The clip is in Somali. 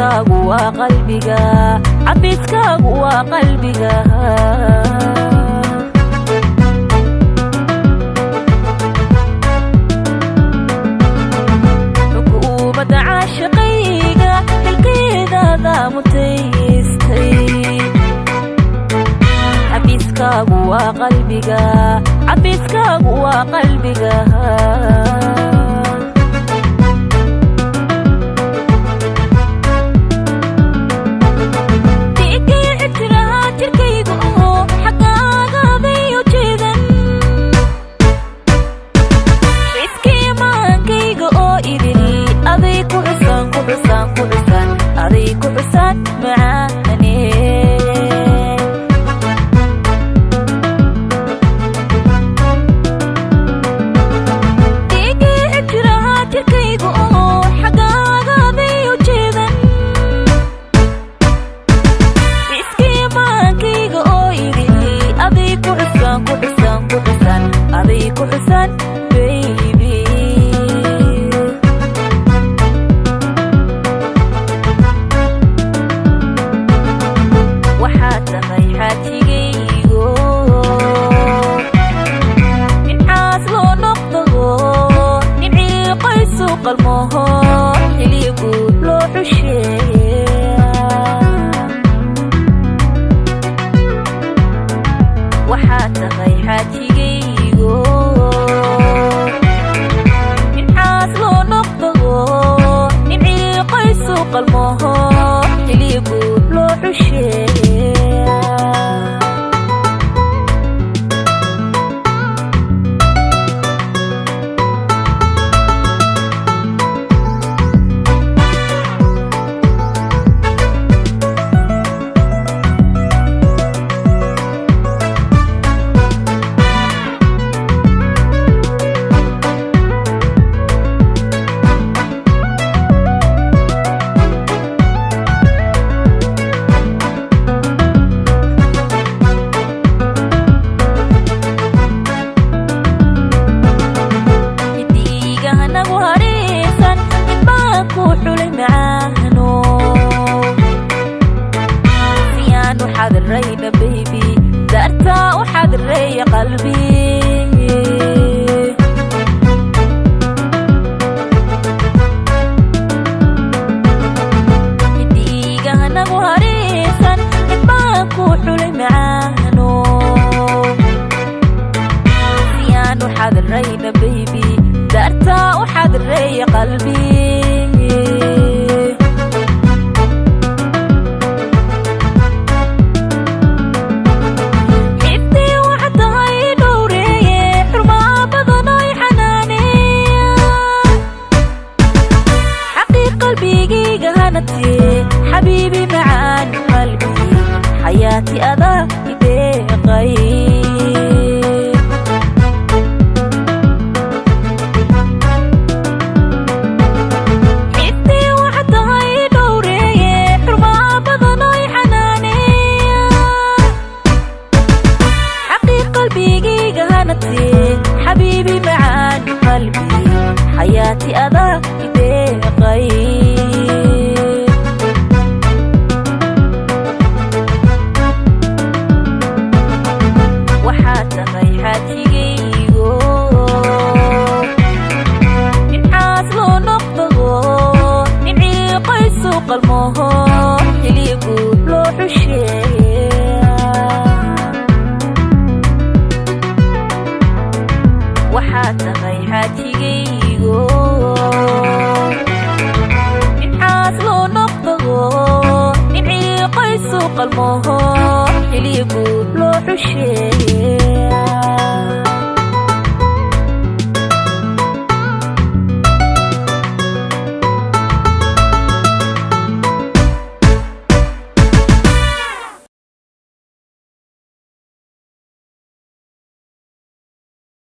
Xafiiskaagu waa qalbiga, xafiiskaagu waa qalbiga. Xukuumadda caashiqayga xilkeedaada mutaystay. Xafiiskaagu waa qalbiga, xafiiskaagu waa qalbiga. Dhiiggii xijiraha jirkaygu oo xaggaagaaday u jeedan, xiskii maankayga oo idili aday ku xusaan, ku xusaan, ku xusaan, aday ku xusaan macaane. Dhiiggii xijiraha jirkaygu oo xaggaagaaday u jeedan, xiskii maankayga oo idili aday ku xusaan, ku xusaan, ku xusaan, aday ku xusaan, baby. Waxaa tahay xaajigaygo, ninxaas loo noqdago, nin ciiqaysu qalmoho, xiligu loo xusheeya. Waxaa tahay xaajigaygo, ninxaas loo noqdago, nin ciiqaysu qalmoho, xiligu loo xusheeya. Midiigahanagu hadhiisan mid baan ku xulay macaano, siyaanu xadirayna baby, daartaa u xadireeya qalbi. Midiigahanagu hadhiisan mid baan ku xulay macaano, siyaanu xadirayna baby, daartaa u xadireeya qalbi. Xifdii waxa tahay dhowreeye, xurmaa badanoy xanaaneeya, xaqii qalbigayga hanatee, xabiibi macaan qalbi, xayaati adaa ideeqay. Xifdii waxa tahay dhowreeye, xurmaa badanoy xanaaneeya, xaqii qalbigayga hanatee, xabiibi macaan qalbi, xayaati adaa ideeqay. Waxaa tahay xaajigaygo, ninxaas loo noqdago, nin ciiqaysu qalmoho, xiligu loo xusheeya. Waxaa tahay xaajigaygo, ninxaas loo noqdago, nin ciiqaysu qalmoho,